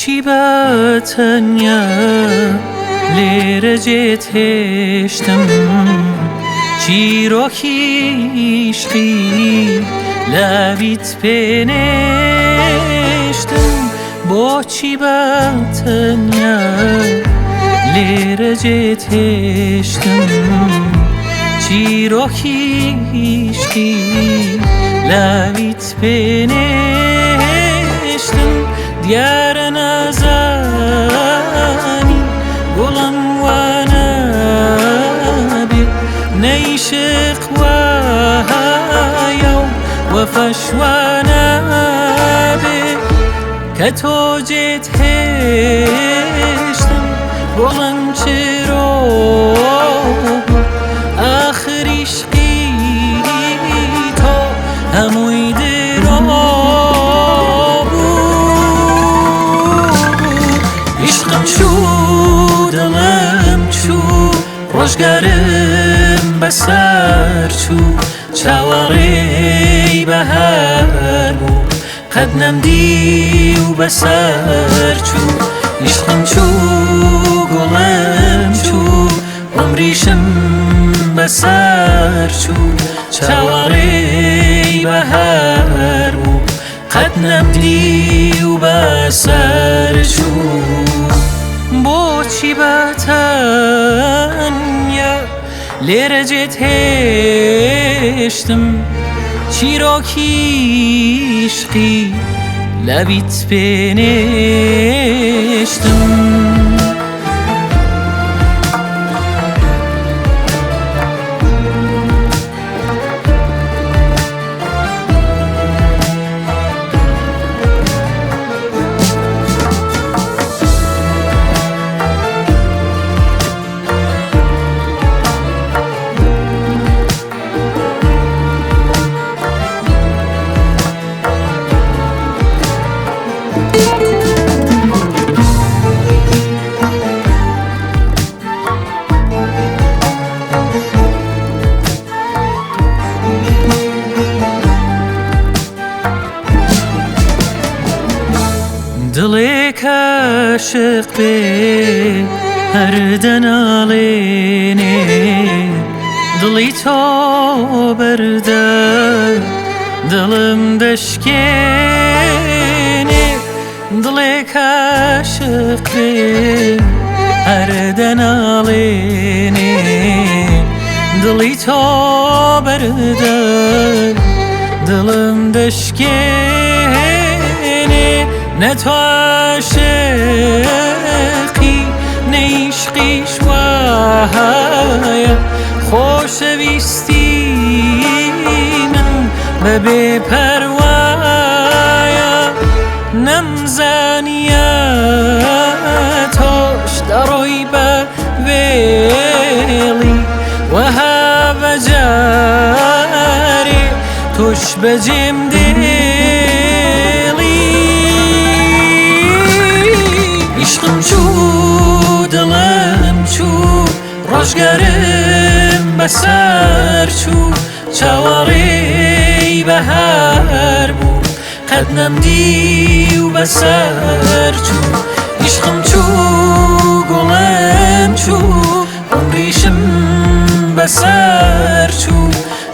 بۆچی بە تەنیا لێرە جێت هێشتم؟ چیرۆکی عیشقی لاویت پێ نێشتم. بۆچی بە تەنیا لێرە جێت هێشتم؟ چیرۆکی عیشقی لاویت پێ نێشتم. دیارە نازانی گوڵم وانابێ، نەیشق وایە و وەفەش وانابێ. کە تۆ جێت هێشتم گوڵم چرۆ بوو، ئاخر عیشقی تۆ هەمووی درۆ بوو. عیشقم چوو، دڵم چوو، ڕۆژگارم بەسەر چوو، چاوەڕێی بەهار بوو، قەت نەمدی و بەسەر چوو. عیشقم چوو، گوڵم چوو، عومریشم بەسەر چوو، چاوەڕێی بەهار بوو، قەت نەمدی و بەسەر چوو. بۆچی بە تەنیا لێرە جێت هێشتم؟ چیرۆکی عیشقی لەبیت پێ نێشتم. دڵێک عاشق بێ هەر دەناڵێنێ، دڵی تۆ بەردە دڵم دەشکێنێ. دڵێک عاشق بێ هەر دەناڵێنێ، دڵی تۆ بەردە دڵم دەشکێنێ. نە تۆ عاشقی نە عیشقیش وایە، خۆشەویستی من بەبێ پەروایە. نەمزانیە تۆش دەڕۆی بە وێڵی، وەها بەجارێ تۆش بەجێم دێڵی. عیشقم چوو، دڵم چوو، ڕۆژگارم بەسەر چوو، چاوەڕێی بەهار بوو، قەت نەمدی و بەسەر چوو. عیشقم چوو، گوڵم چوو، عومریشم بەسەر چوو،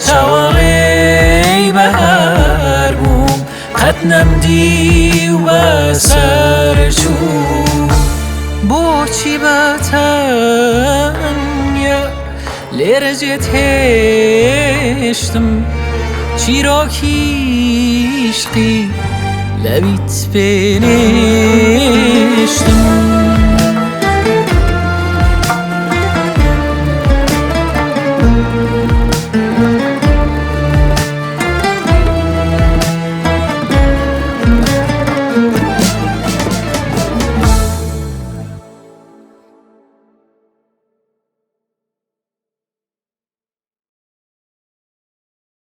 چاوەڕێی بەهار بووم، قەت نەمدی و بەسەر چوو. بۆچی بە تەنیا لێرە جێت هێشتم؟ چیرۆکی عیشقی لەویت پێ نێشتم.